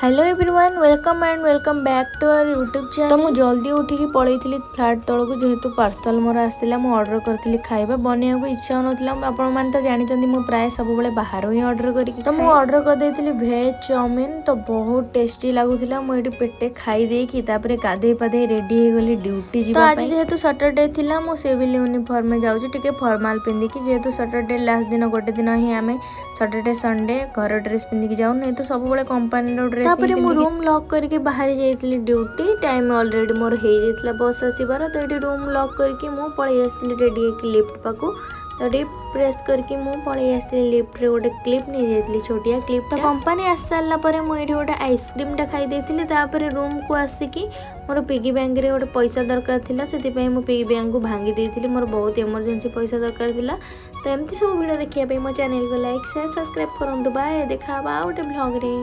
Hello everyone, welcome and welcome back to our YouTube channel। ତ ମୁଁ ଜଲ୍ଦି ଉଠିକି ପଳେଇଥିଲି ଫ୍ଲାଟ୍ ତଳକୁ, ଯେହେତୁ ପାର୍ସଲ୍ ମୋର ଆସିଥିଲା। ମୁଁ ଅର୍ଡ଼ର କରିଥିଲି। ଖାଇବା ବନେଇବାକୁ ଇଚ୍ଛା ହେଉନଥିଲା। ଆପଣମାନେ ତ ଜାଣିଛନ୍ତି, ମୁଁ ପ୍ରାୟ ସବୁବେଳେ ବାହାରୁ ହିଁ ଅର୍ଡ଼ର କରିକି। ତ ମୁଁ ଅର୍ଡ଼ର କରିଦେଇଥିଲି ଭେଜ୍ ଚାଉମିନ୍। ତ ବହୁତ ଟେଷ୍ଟି ଲାଗୁଥିଲା। ମୁଁ ଏଇଠି ପେଟେ ଖାଇ ଦେଇକି ତାପରେ ଗାଧେଇ ପାଧେଇ ରେଡ଼ି ହେଇଗଲି ଡ୍ୟୁଟି ଯିବା। ତ ଆଜି ଯେହେତୁ ସଟରଡେ ଥିଲା, ମୁଁ ସିଭିଲ୍ ୟୁନିଫର୍ମରେ ଯାଉଛି, ଟିକେ ଫର୍ମାଲ ପିନ୍ଧିକି। ଯେହେତୁ ସଟରଡେ ଲାଷ୍ଟ ଦିନ, ଗୋଟେ ଦିନ ହିଁ ଆମେ ସଟରଡେ ସଣ୍ଡେ ଘର ଡ୍ରେସ୍ ପିନ୍ଧିକି ଯାଉ, ନାହିଁ ତ ସବୁବେଳେ କମ୍ପାନୀର ଡ୍ରେସ୍। ତାପରେ ମୁଁ ରୁମ୍ ଲକ୍ କରିକି ବାହାରି ଯାଇଥିଲି ଡ୍ୟୁଟି। ଟାଇମ୍ ଅଲରେଡ଼ି ମୋର ହେଇଯାଇଥିଲା ବସ୍ ଆସିବାର। ତ ଏଇଠି ରୁମ୍ ଲକ୍ କରିକି ମୁଁ ପଳେଇ ଆସିଥିଲି ରେଡ଼ି ହେଇକି ଲିଫ୍ଟ ପାଖକୁ। ତ ଏଠି ପ୍ରେସ୍ କରିକି ମୁଁ ପଳେଇ ଆସିଥିଲି ଲିଫ୍ଟରେ। ଗୋଟେ କ୍ଲିପ୍ ନେଇଯାଇଥିଲି, ଛୋଟିଆ କ୍ଲିପ୍। ତ କମ୍ପାନୀ ଆସି ସାରିଲା ପରେ ମୁଁ ଏଇଠି ଗୋଟେ ଆଇସ୍କ୍ରିମ୍ଟା ଖାଇ ଦେଇଥିଲି। ତାପରେ ରୁମ୍କୁ ଆସିକି ମୋର ପିଗି ବ୍ୟାଙ୍କରେ ଗୋଟେ ପଇସା ଦରକାର ଥିଲା, ସେଥିପାଇଁ ମୁଁ ପିଗି ବ୍ୟାଙ୍କକୁ ଭାଙ୍ଗି ଦେଇଥିଲି। ମୋର ବହୁତ ଏମର୍ଜେନ୍ସି ପଇସା ଦରକାର ଥିଲା। ତ ଏମିତି ସବୁ ଭିଡ଼ିଓ ଦେଖିବା ପାଇଁ ମୋ ଚ୍ୟାନେଲକୁ ଲାଇକ୍, ସେୟାର, ସବସ୍କ୍ରାଇବ୍ କରନ୍ତୁ। ବାଏ, ଦେଖା ହେବା ଆଉ ଗୋଟେ ଭ୍ଲଗ୍ରେ।